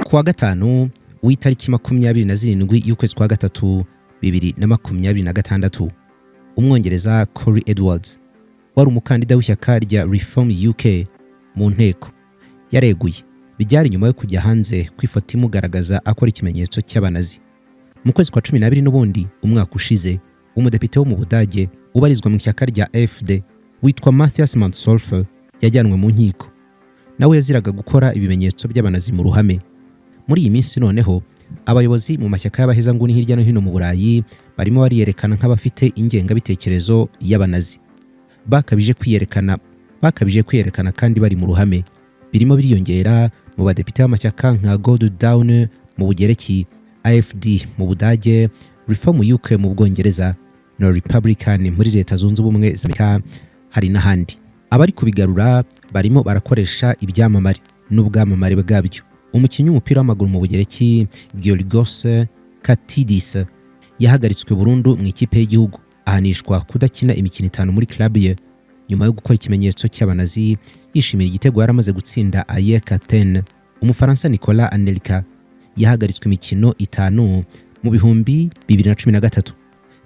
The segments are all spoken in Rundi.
Ku wa gatanu w'itariki 27 y'ukwezi kwa gatatu 2026, Umwongereza Corey Edwards, wari umukandida w'ishyaka rya Reform UK mu nteko, yareguye. Byari nyuma yo kujya hanze kw'ifoto imugaragaza akora ikimenyetso cy'Abanazi. Mu kwezi kwa 12 n'ubundi umwaka ushize, umudepite wo mu Budage ubarizwa mu ishyaka rya AfD witwa Matthias Mantsoff yajyanwe mu nkiko. Nawe yaziraga gukora ibimenyetso by'Abanazi mu ruhame. Muri iyi minsi noneho, abayobozi mu mashyaka y'abahezanguni hirya no hino mu Burayi barimo bariyerekana nk'abafite ingengabitekerezo y'Abanazi. Bakabije kwiyerekana, bakabije kwiyerekana kandi bari mu ruhame. Birimo biriyongera mu badepite b'amashyaka nka Good Down mu Bugereki, AfD mu Budage, Reform UK mu Bwongereza na Republican muri Leta Zunze Ubumwe za Amerika. Hari n'ahandi abari kubigarura barimo barakoresha ibyamamare n'ubwamamare bwabyo. Umukinnyi w'umupira w'amaguru mu Bugereki Giorgos Katidis yahagaritswe burundu mu ikipe y'igihugu, ahanishwa kudakina imikino 5 muri club ye, nyuma yo gukora ikimenyetso cy'Abanazi yishimira igitego yari amaze gutsinda AEK Athens. Umufaransa Nicolas Anelka yahagaritswe imikino 5 mu 2013.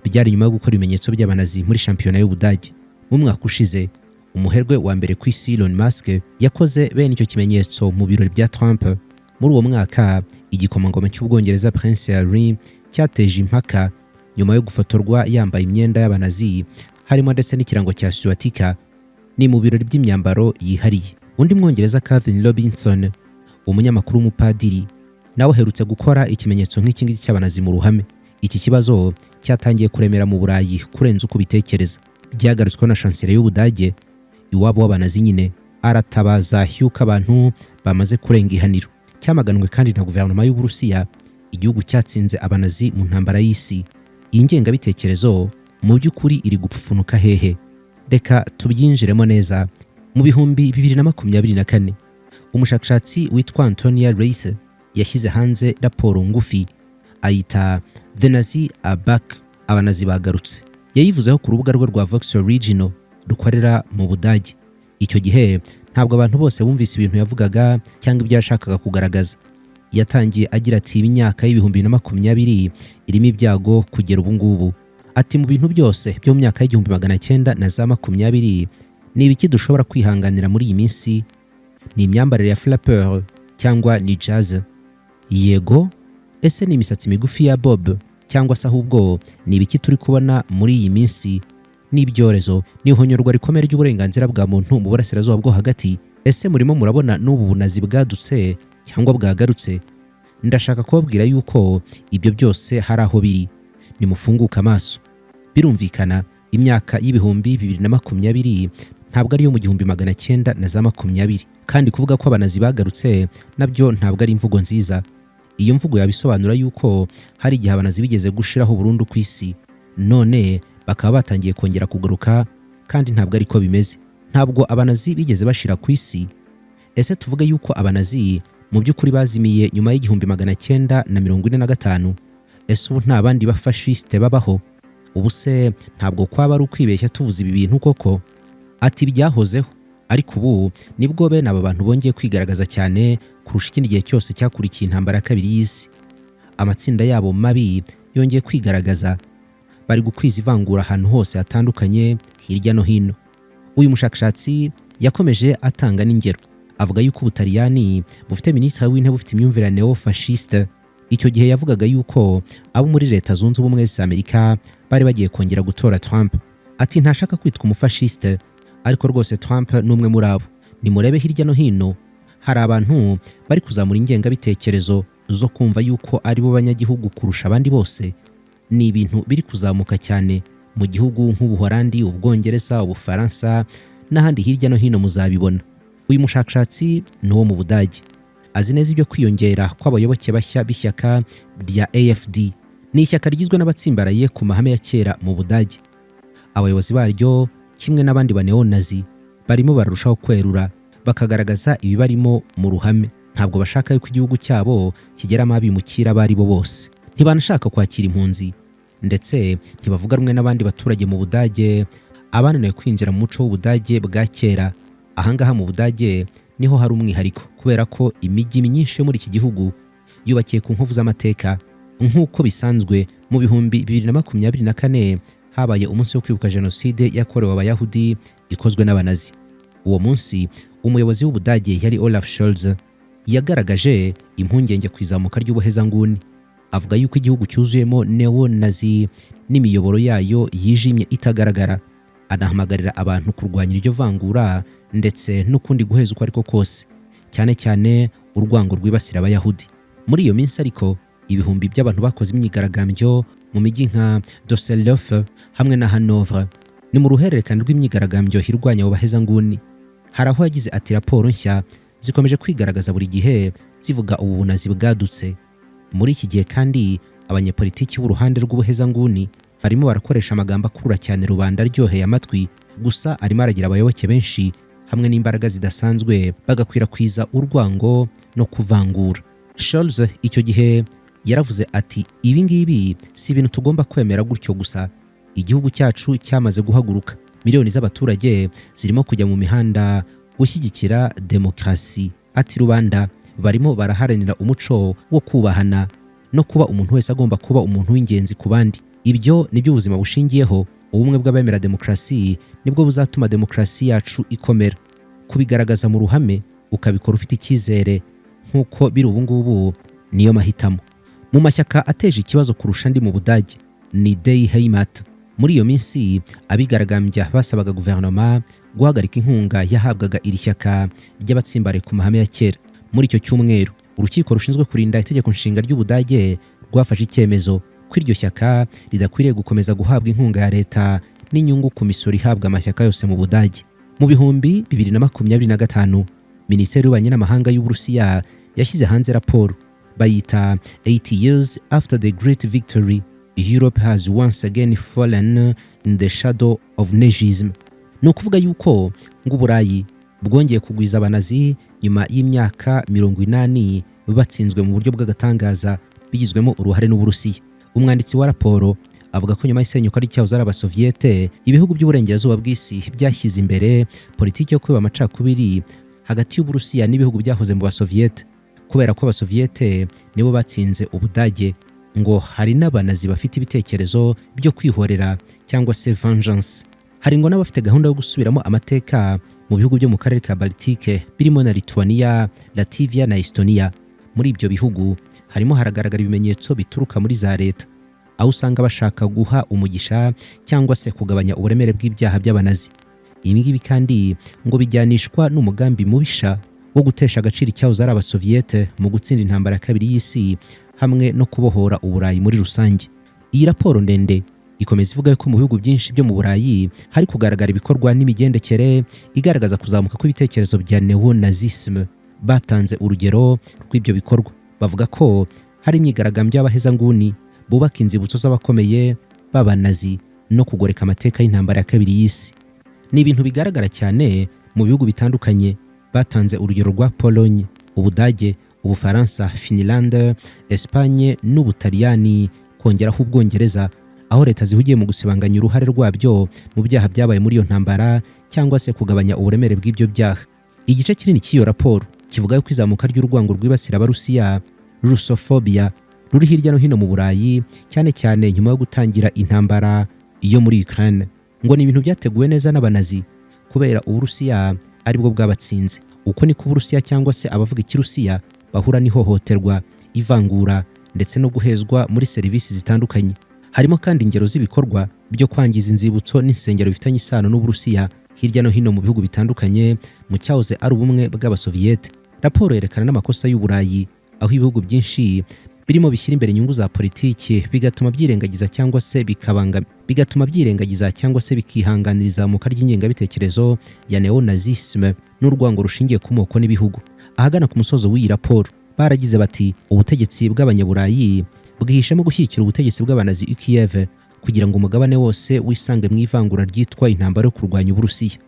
Byari nyuma yo gukora ibimenyetso by'Abanazi muri shampiyona y'Ubudage. Mu mwaka ushize, umuherwe wa mbere ku isi Elon Musk yakoze bene icyo kimenyetso mu birori bya Trump. Muri uwo mwaka, igikomangoma cy'Ubwongereza Prince Harry cyateje impaka nyuma yo gufotorwa yambaye imyenda y'Abanazi, harimo ndetse n'ikirango cya swastika. Ni mu birori by'imyambaro yihariye. Undi Mwongereza, Calvin Robinson, umunyamakuru w'umupadiri, nawe aherutse gukora ikimenyetso nk'iki ngiki cy'Abanazi mu ruhame. Iki kibazo cyatangiye kuremera mu Burayi kurenza uko ubitekereza. Byagarutsweho na chancelier y'Ubudage, iwabo w'Abanazi nyine, aratabaza yuko abantu bamaze kurenga ihaniro. Cyamaganwe kandi na guverinoma y'Uburusiya, igihugu cyatsinze Abanazi mu ntambara y'isi. Iyi ngengabitekerezo mu by'ukuri iri gupfupfunuka hehe? Reka tubyinjiremo neza. Mu 2024, umushakashatsi witwa Antonia Reis yashyize hanze raporo ngufi ayita "The Nazi Are Back", Abanazi bagarutse. Yayivuzeho ku rubuga rwe rwa Vox Original rukorera mu Budage. Icyo gihe ntabwo abantu bose bumvise ibintu yavugaga cyangwa ibyo yashakaga kugaragaza. Yatangiye agira ati: "Imyaka y'2020 irimo ibyago kugera ubu ngubu." Ati: "Mu bintu byose byo mu myaka y'1920, ni ibiki dushobora kwihanganira muri iyi minsi? Ni imyambarire ya flapper cyangwa ni jazz? Yego, ese ni imisatsi migufi ya bob? Cyangwa se ahubwo ni ibiki turi kubona muri iyi minsi? Ni ibyorezo? Ni ihonyorwa rikomeye ry'uburenganzira bwa muntu mu Burasirazuba bwo Hagati? Ese murimo murabona n'ubu bunazi bwadutse cyangwa bwagarutse? Ndashaka kubabwira yuko ibyo byose hari aho biri. Nimufunguke amaso." Birumvikana, imyaka y'2020 ntabwo ariyo mu 1920, kandi kuvuga ko Abanazi bagarutse nabyo ntabwo ari imvugo nziza. Iyo mvugo yabisobanura yuko hari igihe Abanazi bigeze gushiraho burundu ku isi, none bakaba batangiye kongera kugaruka, kandi ntabwo ariko bimeze. Ntabwo Abanazi bigeze bashira ku isi. Ese tuvuge yuko Abanazi mu by'ukuri bazimiye nyuma y'1945? Ese ubu nta bandi bafashisite babaho? Ubu se ntabwo kwaba ari ukwibeshya tuvuze ibi bintu koko? Ati: "Byahozeho, ariko ubu nibwo bene aba bantu bongeye kwigaragaza cyane kurusha ikindi gihe cyose cyakurikiye Intambara ya Kabiri y'Isi. Amatsinda yabo mabi yongeye kwigaragaza. Bari gukwiza ivangura ahantu hose hatandukanye hirya no hino." Uyu mushakashatsi yakomeje atanga n'ingero, avuga yuko Ubutaliyani bufite minisitiri w'intebe ufite imyumvire ya neo-fasciste. Icyo gihe yavugaga yuko abo muri Leta Zunze Ubumwe za Amerika bari bagiye kongera gutora Trump. Ati: "Ntashaka kwitwa umufasciste, ariko rwose Trump ni umwe muri abo. Nimurebe hirya no hino, hari abantu bari kuzamura ingengabitekerezo zo kumva yuko ari bo banyagihugu kurusha abandi bose. Ni ibintu biri kuzamuka cyane mu gihugu nk'Ubuholandi, Ubwongereza, Ubufaransa n'ahandi hirya no hino muzabibona." Uyu mushakashatsi ni uwo mu Budage, azi neza ibyo kwiyongera kw'abayoboke bashya b'ishyaka rya AfD. Ni ishyaka rigizwe n'abatsimbaraye ku mahame ya kera mu Budage. Abayobozi baryo, kimwe n'abandi baneonazi, barimo bararushaho kwerura, bakagaragaza ibibarimo mu ruhame. Ntabwo bashaka yuko igihugu cyabo kigeramo abimukira abo ari bo bose. Ntibanashaka kwakira impunzi, ndetse ntibavuga rumwe n'abandi baturage mu Budage abananiwe kwinjira mu muco w'Ubudage bwa kera. Ahangaha mu Budage niho hari umwihariko, kubera ko imijyi myinshi yo muri iki gihugu Yubakiye ku nkovu z'amateka. Nk'uko bisanzwe, mu 2024 habaye umunsi wo kwibuka jenoside yakorewe Abayahudi ikozwe n'Abanazi. Uwo munsi umuyobozi w'Ubudage yari Olaf Scholz yagaragaje impungenge ku izamuka ry'ubuhezanguni, avuga yuko igihugu cyuzuyemo neo-nazi n'imiyoboro yayo yijimye itagaragara, anahamagarira abantu kurwanya iryo vangura ndetse n'ukundi guheza uko ariko kose, cyane cyane urwango rwibasira Abayahudi. Muri iyo minsi ariko, ibihumbi by'abantu bakoze imyigaragambyo mu mijyi nka Düsseldorf hamwe na Hanover. Ni mu ruhererekane rw'imyigaragambyo irwanya abo bahezanguni. Hari aho yagize ati: "Raporo nshya zikomeje kwigaragaza buri gihe zivuga ubu bunazi bwadutse. Muri iki gihe kandi, abanyepolitiki b'uruhande rw'ubuhezanguni barimo barakoresha amagambo akurura cyane rubanda, aryoheye amatwi gusa, arimo aragira abayoboke benshi hamwe n'imbaraga zidasanzwe, bagakwirakwiza urwango no kuvangura." Scholz icyo gihe yaravuze ati: "Ibi ngibi si ibintu tugomba kwemera gutyo gusa. Igihugu cyacu cyamaze guhaguruka. Miliyoni z'abaturage zirimo kujya mu mihanda gushyigikira demokarasi." Ati: "Rubanda barimo baraharanira umuco wo kubahana no kuba umuntu wese agomba kuba umuntu w'ingenzi ku bandi. Ibyo nibyo ubuzima bushingiyeho. Ubumwe bw'abemera demokarasi nibwo buzatuma demokarasi yacu ikomera. Kubigaragaza mu ruhame, ukabikora ufite icyizere nk'uko biri ubu ngubu, niyo mahitamo." Mu mashyaka ateje ikibazo kurusha andi mu Budage ni Die Heimat. Muri iyo minsi abigaragambya basabaga guverinoma guhagarika inkunga yahabwaga iri shyaka ry'abatsimbaraye ku mahame ya kera. Muri icyo cyumweru, urukiko rushinzwe kurinda itegeko nshinga ry'Ubudage rwafashe icyemezo ko iryo shyaka ridakwiriye gukomeza guhabwa inkunga ya leta n'inyungu ku misoro ihabwa amashyaka yose mu Budage. Mu 2025, Minisiteri y'Ububanyi n'Amahanga y'Uburusiya yashyize hanze raporo bayita "80 years after the great victory, Europe has once again fallen in the shadow of Nazism." Ni ukuvuga yuko ngo Uburayi bwongeye kugwiza Abanazi nyuma y'imyaka 80 batsinzwe mu buryo bw'agatangaza bigizwemo uruhare n'Uburusiya. Umwanditsi wa raporo avuga ko nyuma y'isenyuka ry'icyahoze ari Abasoviyete, ibihugu by'uburengerazuba bw'isi byashyize imbere politiki yo kwiba amacakubiri hagati y'Uburusiya n'ibihugu byahoze mu Basoviyete. Kubera ko Abasoviyete nibo batsinze Ubudage, ngo hari n'Abanazi bafite ibitekerezo byo kwihorera cyangwa se vengeance. Hari ngo n'abafite gahunda yo gusubiramo amateka mu bihugu byo mu karere ka Baltike birimo na Lithuania, Latvia na Estonia. Muri ibyo bihugu harimo haragaragara ibimenyetso bituruka muri za leta, aho usanga bashaka guha umugisha cyangwa se kugabanya uburemere bw'ibyaha by'Abanazi. Ibi ngibi kandi ngo bijyanishwa n'umugambi mubisha wo gutesha agaciro icyahoze ari Abasoviyete mu gutsinda intambara ya kabiri y'isi hamwe no kubohora Uburayi muri rusange. Iyi raporo ndende ikomeza ivuga ko mu bihugu byinshi byo mu Burayi hari kugaragara ibikorwa n'imigendekere igaragaza kuzamuka kw'ibitekerezo bya neo-nazisme. Batanze urugero rw'ibyo bikorwa, bavuga ko hari imyigaragambyo y'abahezanguni bubaka inzibutso z'abakomeye b'Abanazi no kugoreka amateka y'intambara ya kabiri y'isi. Ni ibintu bigaragara cyane mu bihugu bitandukanye. Batanze urugero rwa Pologne, Ubudage, Ubufaransa, Finland, Espagne n'Ubutaliyani, kongeraho Ubwongereza, aho leta zihugiye mu gusibanganya uruhare rwabyo mu byaha byabaye muri iyo ntambara cyangwa se kugabanya uburemere bw'ibyo byaha. Igice kinini cy'iyo raporo kivuga ko izamuka ry'urwango rwibasira Abarusiya, Russophobia, ruri hirya no hino mu Burayi, cyane cyane nyuma yo gutangira intambara yo muri Ukraine, ngo ni ibintu byateguwe neza n'Abanazi kubera Uburusiya aribwo bwabatsinze. Uko niko Uburusiya cyangwa se abavuga Ikirusiya bahura n'ihohoterwa, ivangura ndetse no guhezwa muri serivisi zitandukanye. Harimo kandi ingero z'ibikorwa byo kwangiza inzibutso n'insengero bifitanye isano n'Uburusiya hirya no hino mu bihugu bitandukanye mu cyahoze ari ubumwe bw'Abasoviyete. Raporo yerekana n'amakosa y'Uburayi, aho ibihugu byinshi birimo bishyira imbere inyungu za politiki, bigatuma byirengagiza cyangwa se bikabanga, bigatuma byirengagiza cyangwa se bikihanganira izamuka ry'ingengabitekerezo ya neo-nazisme n'urwango rushingiye ku moko n'ibihugu. Ahagana ku musozo w'iyi raporo baragize bati: "Ubutegetsi bw'Abanyaburayi bwihishemo gushyigikira ubutegetsi bw'Abanazi i Kiev kugira ngo umugabane wose wisange mu ivangura ryitwa intambara yo kurwanya Uburusiya."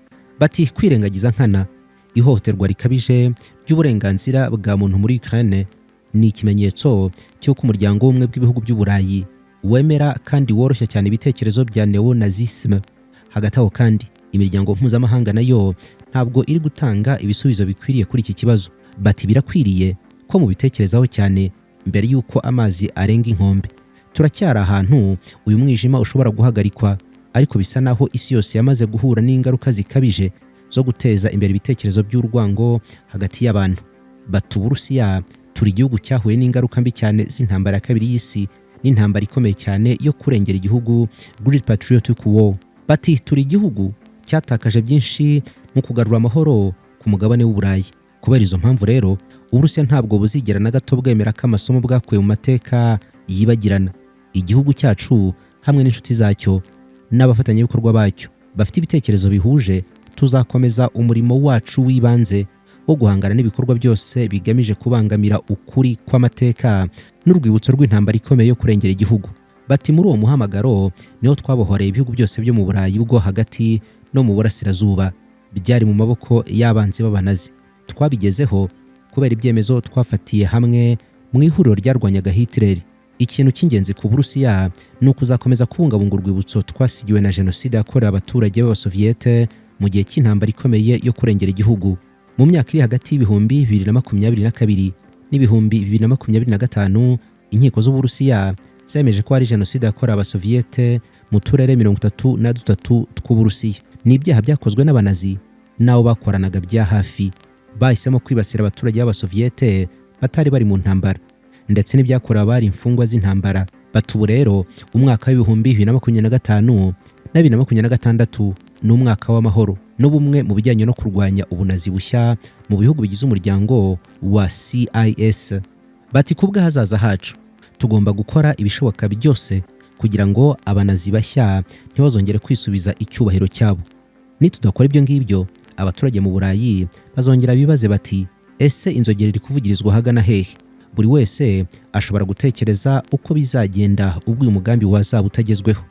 Bati: "Kwirengagiza nkana ihohoterwa rikabije ry'uburenganzira bwa muntu muri Ukraine ni ikimenyetso cy'uko umuryango w'ubumwe bw'ibihugu by'Uburayi wemera kandi woroshya cyane ibitekerezo bya neo-nazisme. Hagati aho kandi, imiryango mpuzamahanga nayo ntabwo iri gutanga ibisubizo bikwiriye kuri iki kibazo." Bati: "Birakwiriye ko mubitekerezaho cyane." Mbere y'uko amazi arenga inkombe, turacyari ahantu uyu mwijima ushobora guhagarikwa, ariko bisa naho isi yose yamaze guhura n'ingaruka zikabije zo guteza imbere ibitekerezo by'urwango hagati y'abantu. Bati: "Uburusiya turi igihugu cyahuye n'ingaruka mbi cyane z'intambara ya kabiri y'isi n'intambara ikomeye cyane yo kurengera igihugu, Great Patriotic War." Bati: "Turi igihugu cyatakaje byinshi mu kugarura amahoro ku mugabane w'Uburayi." Kubera izo mpamvu rero, Uburusiya ntabwo buzigera na gato bwemera ko amasomo bwakuye mu mateka yibagirana. Igihugu cyacu hamwe n'inshuti zacyo n'abafatanyabikorwa bacyo bafite ibitekerezo bihuje, tuzakomeza umurimo wacu w'ibanze wo guhangana n'ibikorwa byose bigamije kubangamira ukuri kw'amateka n'urwibutso rw'intambara ikomeye yo kurengera igihugu. Bati: "Muri uwo muhamagaro niho twabohoreye ibihugu byose byo mu Burayi bwo hagati no mu burasirazuba byari mu maboko y'abanzi b'abanazi. Twabigezeho kubera ibyemezo twafatiye hamwe mu ihuriro ryarwanyaga Hitler. Ikintu cy'ingenzi ku Burusiya ni ukuzakomeza kubungabunga urwibutso twasigiwe na jenoside yakorewe abaturage b'Abasoviyete mu gihe cy'intambara ikomeye yo kurengera igihugu." Mu myaka iri hagati y'2022 n'2025, inkiko z'Uburusiya zemeje ko hari jenoside yakorewe Abasoviyete mu turere 33 tw'Uburusiya. Ni ibyaha byakozwe n'abanazi n'abo bakoranaga bya hafi, bahisemo kwibasira abaturage b'Abasoviyete batari bari mu ntambara, ndetse n'ibyakorewe abari imfungwa z'intambara. Bati: "Ubu rero umwaka w'2025 na 2026 ni umwaka w'amahoro n'ubumwe mu bijyanye no kurwanya ubunazi bushya mu bihugu bigize umuryango wa CIS." Bati: "Ku bw'ahazaza hacu, tugomba gukora ibishoboka byose kugira ngo abanazi bashya ntibazongere kwisubiza icyubahiro cyabo. Nitudakora ibyo ngibyo, abaturage mu Burayi bazongera bibaze bati: 'Ese inzogera iri kuvugirizwa ahagana hehe?' Buri wese ashobora gutekereza uko bizagenda ubwo uyu mugambi wazaba utagezweho."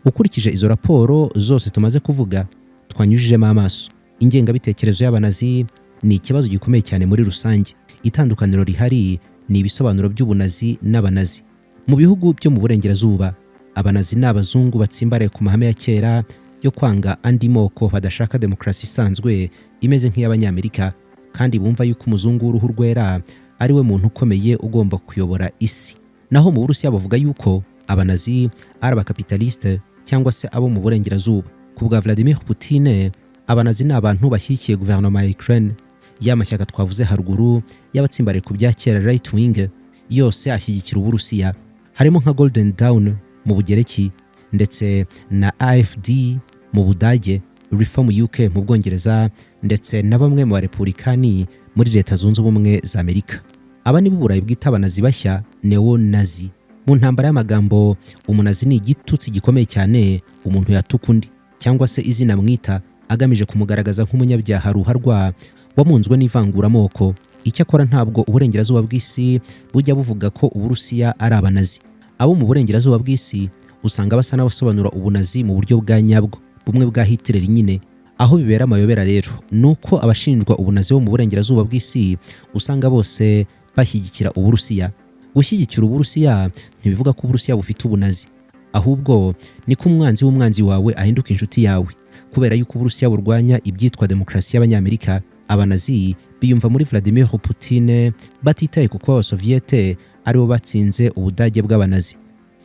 Ukurikije izo raporo zose tumaze kuvuga, twanyujijemo amaso, ingengabitekerezo y'abanazi ni ikibazo gikomeye cyane muri rusange. Itandukaniro rihari ni ibisobanuro by'ubunazi n'abanazi. Mu bihugu byo mu burengerazuba, abanazi ni abazungu batsimbaraye ku mahame ya kera yo kwanga andi moko, badashaka demokarasi isanzwe imeze nk'iy'Abanyamerika, kandi bumva yuko umuzungu w'uruhu rwera ari we muntu ukomeye ugomba kuyobora isi. Naho mu Burusiya bavuga yuko abanazi ari abakapitaliste cyangwa se abo mu burengerazuba. Ku bwa Vladimir Putin, abanazi ni abantu bashyigikiye guverinoma ya Ukraine. Ya mashyaka twavuze haruguru y'abatsimbaraye ku bya kera, right wing, yose ashyigikira Uburusiya, harimo nka Golden Dawn mu Bugereki, ndetse na AfD mu Budage, Reform UK mu Bwongereza, ndetse na bamwe mu barepubulikani muri Leta Zunze Ubumwe za Amerika. Aba ni bo Uburayi bwita abanazi bashya, neo nazi. Mu ntambara y'amagambo, umunazi ni igitutsi gikomeye cyane umuntu yatuka undi, cyangwa se izina mwita agamije kumugaragaza nk'umunyabyaha ruharwa wamunzwe n'ivanguramoko. Icyakora ntabwo uburengerazuba bw'isi bujya buvuga ko Uburusiya ari abanazi. Abo mu burengerazuba bw'isi usanga basa n'abasobanura ubunazi mu buryo bwa nyabwo, bumwe bwa Hitler nyine. Aho bibera amayobera rero ni uko abashinjwa ubunazi bo mu burengerazuba bw'isi usanga bose bashyigikira Uburusiya. Gushyigikira Uburusiya ntibivuga ko Uburusiya bufite ubunazi, ahubwo ni ko umwanzi w'umwanzi wawe ahinduka inshuti yawe. Kubera yuko Uburusiya burwanya ibyitwa demokarasi y'Abanyamerika, abanazi biyumva muri Vladimir Putin, batitaye ku kuba Abasoviyete aribo batsinze Ubudage bw'abanazi.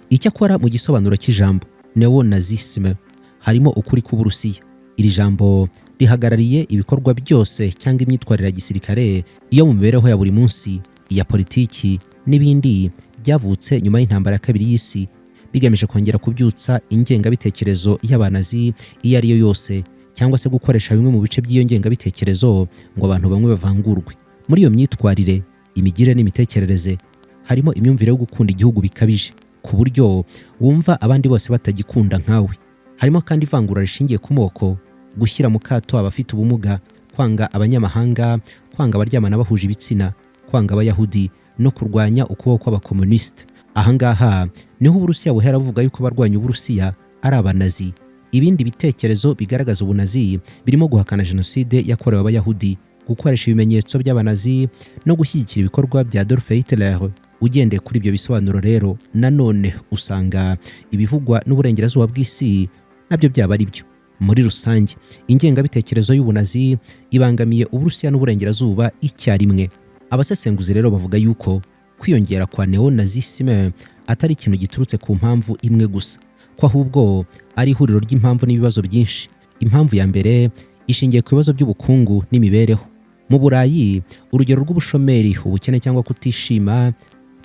Icyakora mu gisobanuro cy'ijambo neo-nazisme harimo ukuri k'Uburusiya. Iri jambo rihagarariye ibikorwa byose cyangwa imyitwarire ya gisirikare, iyo mu mibereho ya buri munsi, iya politiki n'ibindi, byavutse nyuma y'intambara ya kabiri y'isi, bigamije kongera kubyutsa ingengabitekerezo y'abanazi iyo ari yo yose, cyangwa se gukoresha bimwe mu bice by'iyo ngengabitekerezo ngo abantu bamwe bavangurwe. Muri iyo myitwarire, imigirire n'imitekerereze harimo imyumvire yo gukunda igihugu bikabije, ku buryo wumva abandi bose batagikunda nkawe. Harimo kandi ivangura rishingiye ku moko, gushyira mu kato abafite ubumuga, kwanga abanyamahanga, kwanga abaryamana bahuje ibitsina, kwanga Abayahudi no kurwanya ukuboko kw'abakomunisite. Ahangaha niho Uburusiya buhera buvuga yuko abarwanya Uburusiya ari abanazi. Ibindi bitekerezo bigaragaza ubunazi birimo guhakana jenoside yakorewe Abayahudi, gukoresha ibimenyetso by'abanazi no gushyigikira ibikorwa bya Adolf Hitler. Ugendeye kuri ibyo bisobanuro rero, nanone usanga ibivugwa n'uburengerazuba bw'isi nabyo byaba ari byo. Muri rusange, ingengabitekerezo y'ubunazi ibangamiye Uburusiya n'uburengerazuba icyarimwe. Abasesenguzi rero bavuga yuko Kwiyongera kwa néonazisme atari ikintu giturutse ku mpamvu imwe gusa, ko ahubwo ari ihuriro ry'impamvu n'ibibazo byinshi. Impamvu ya mbere ishingiye ku bibazo by'ubukungu n'imibereho mu Burayi. Urugero rw'ubushomeri, ubukene cyangwa kutishima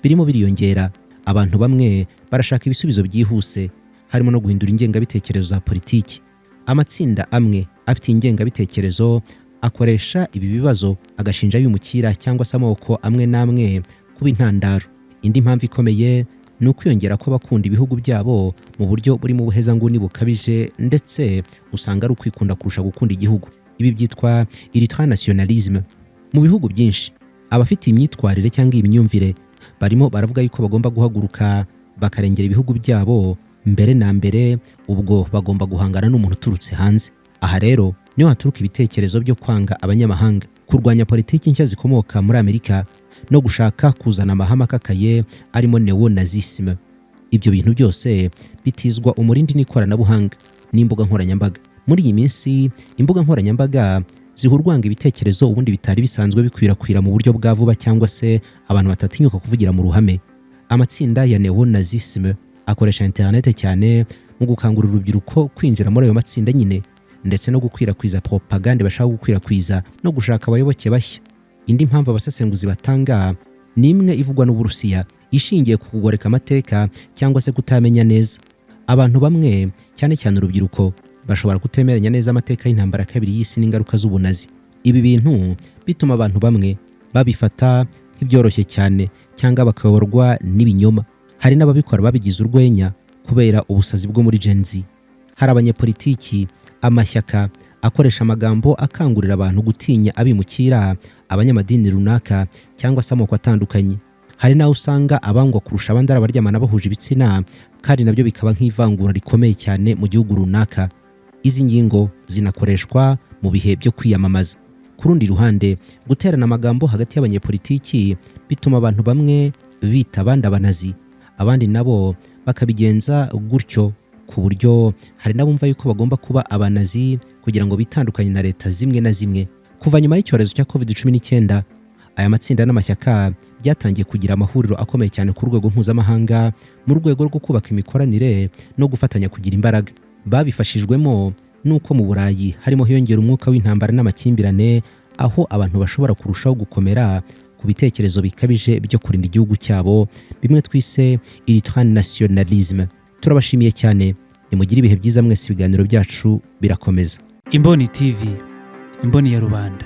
birimo biriyongera. Abantu bamwe barashaka ibisubizo byihuse, harimo no guhindura ingengabitekerezo za politiki. Amatsinda amwe afite ingengabitekerezo akoresha ibi bibazo, agashinja abimukira cyangwa se amoko amwe n'amwe kuba intandaro. Indi mpamvu ikomeye ni ukwiyongera kw'abakunda ibihugu byabo mu buryo burimo ubuhezanguni bukabije, ndetse usanga ari ukwikunda kurusha gukunda igihugu. Ibi byitwa ultranationalisme. Mu bihugu byinshi, abafite imyitwarire cyangwa iyi myumvire barimo baravuga yuko bagomba guhaguruka bakarengera ibihugu byabo mbere na mbere, ubwo bagomba guhangana n'umuntu uturutse hanze. Aha rero niho haturuka ibitekerezo byo kwanga abanyamahanga, kurwanya politiki nshya zikomoka muri Amerika no gushaka kuzana amahame akakaye arimo néonazisme. Ibyo bintu byose bitizwa umurindi n'ikoranabuhanga n'imbuga nkoranyambaga. Muri iyi minsi, imbuga nkoranyambaga ziha urwanga ibitekerezo ubundi bitari bisanzwe bikwirakwira mu buryo bwa vuba, cyangwa se abantu batatinyuka kuvugira mu ruhame. Amatsinda ya néonazisme akoresha interinete cyane mu gukangurira urubyiruko kwinjira muri ayo matsinda nyine, ndetse no gukwirakwiza propagande bashaka gukwirakwiza no gushaka abayoboke bashya. Indi mpamvu abasesenguzi batanga ni imwe ivugwa n'Uburusiya, ishingiye ku kugoreka amateka cyangwa se kutamenya neza. Abantu bamwe, cyane cyane urubyiruko, bashobora kutemeranya neza amateka y'Intambara ya Kabiri y'Isi n'ingaruka z'ubunazi. Ibi bintu bituma abantu bamwe babifata nk'ibyoroshye cyane cyangwa bakayoborwa n'ibinyoma. Hari n'ababikora babigize urwenya kubera ubusazi bwo muri Gen Z. Hari abanyepolitiki, amashyaka akoresha amagambo akangurira abantu gutinya abimukira, abanyamadini runaka cyangwa se amoko atandukanye. Hari n'aho usanga abangwa kurusha abandi ari abaryamana bahuje ibitsina, kandi nabyo bikaba nk'ivangura rikomeye cyane mu gihugu runaka. Izi ngingo zinakoreshwa mu bihe byo kwiyamamaza. Ku rundi ruhande, guterana amagambo hagati y'abanyepolitiki bituma abantu bamwe bita abandi abanazi, abandi nabo bakabigenza gutyo, ku buryo hari n'abumva yuko bagomba kuba abanazi kugira ngo bitandukanye na leta zimwe na zimwe. Kuva nyuma y'icyorezo cya COVID-19, aya matsinda n'amashyaka byatangiye kugira amahuriro akomeye cyane ku rwego mpuzamahanga mu rwego rwo kubaka imikoranire no gufatanya kugira imbaraga. Babifashijwemo n'uko mu Burayi harimo hiyongera umwuka w'intambara n'amakimbirane, aho abantu bashobora kurushaho gukomera ku bitekerezo bikabije byo kurinda igihugu cyabo, bimwe twise ultranationalisme. Turabashimiye cyane, nimugire ibihe byiza mwese. Ibiganiro byacu birakomeza. Imboni TV, imboni ya rubanda.